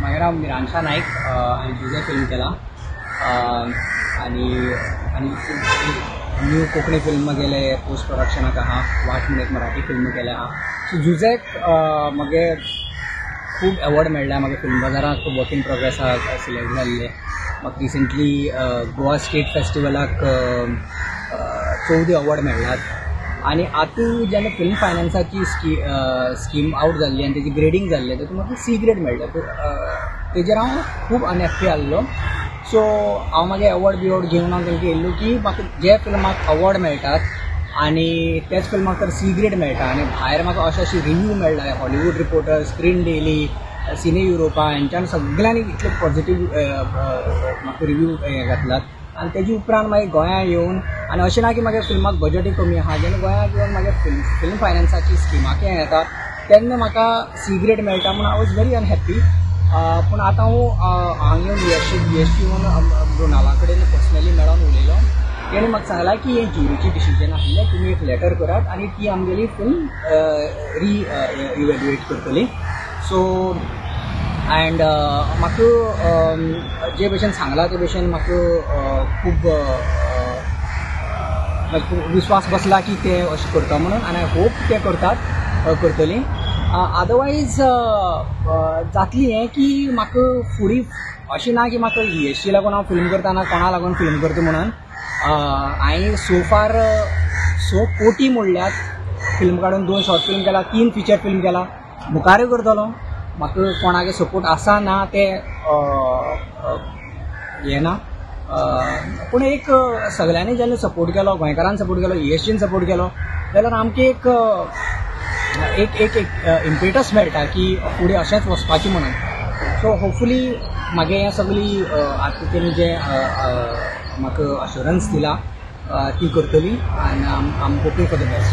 म्हाजें नांव मिरांशा नायक. हांवें जुझे फिल्म केलां आनी आनी न्यू कोंकणी फिल्म गेले पोस्ट प्रोडक्शनाक आहा. वाट म्हूण एक मराठी फिल्म केलें आहा. सो जुझेक म्हगे खूब एवॉर्ड मेळ्ळ्या. म्हाका फिल्म बाजाराक वर्क इन प्रोग्रेसाक सिलेक्ट जाल्लें. म्हाका रिसंटली गोवा स्टेट फेस्टिवलाक 14 अवॉर्ड मेळ्ळ्यात. आनी आतां जेन्ना फिल्म फायनान्साची स्कीम आवट जाल्ली आनी तेजी ग्रेडींग जाल्लें, तातूंत म्हाका सी ग्रेड मेळ्ळें. तेजेर हांव खूब अनहॅप्पी आसलो. सो हांव मागीर अवॉर्ड बिवॉर्ड घेवन हांव तेंकां येयल्लो की म्हाका जे फिल्माक अवॉर्ड मेळटात आनी त्याच फिल्माक तर सी ग्रेड मेळटा आनी भायर म्हाका अशे अशे रिव्यू मेळ्ळा, Hollywood Reporter, Screen Daily, Cine Europa, हेंच्यान सगळ्यांनी इतले पॉझिटीव म्हाका रिव्यू हे घातलात. आनी तेजे उपरांत मागीर गोंया येवन, आनी अशें ना की म्हागे फिल्माक बजटूय कमी आहा, जेन्ना गोंयांत येवन म्हागे फिल्म फायनान्साची स्किमाक हें येता तेन्ना म्हाका सी ग्रेड मेळटा म्हूण I was very unhappy. पूण आतां हांव हांगा येवन वी एस टी येवन मृणाला कडेन पर्सनली मेळोन उलयलो. तेणें म्हाका सांगलां की हें ज्युरीचें डिसिजन आसलें, तुमी एक लेटर करात आनी ती आमगेली फिल्म री इवेल्युएट करतली. सो अँड म्हाका जे भशेन सांगलां ते भशेन म्हाका खूब विस्वास बसला की ते अशें करता म्हणून आनी I hope ते करतात, करतली. अदरवायज जातली हें की म्हाका फुडें अशें ना की म्हाका ईएसटी लागून हांव फिल्म करता ना कोणा लागून फिल्म करता म्हणून. हांवें सो फार 6 कोटी मोडल्यात फिल्म काडून. दोन शॉर्ट फिल्म केला, तीन फिचर फिल्म केला, मुखारूय करतलो. म्हाका कोणागे सपोर्ट आसा ना ते हें ना, पूण एक सगळ्यांनी जेन्ना सपोर्ट केलो, गोंयकारान सपोर्ट केलो, ईएसटीन सपोर्ट केलो जाल्यार आमकां एक एक एक एक इम्पेटस मेळटा की फुडें अशेंच वचपाचें म्हणून. सो होपफुली म्हागे हें सगळी आतां तेणी जें म्हाका अश्योरन्स दिला ती करतली आनी I am hoping for the best.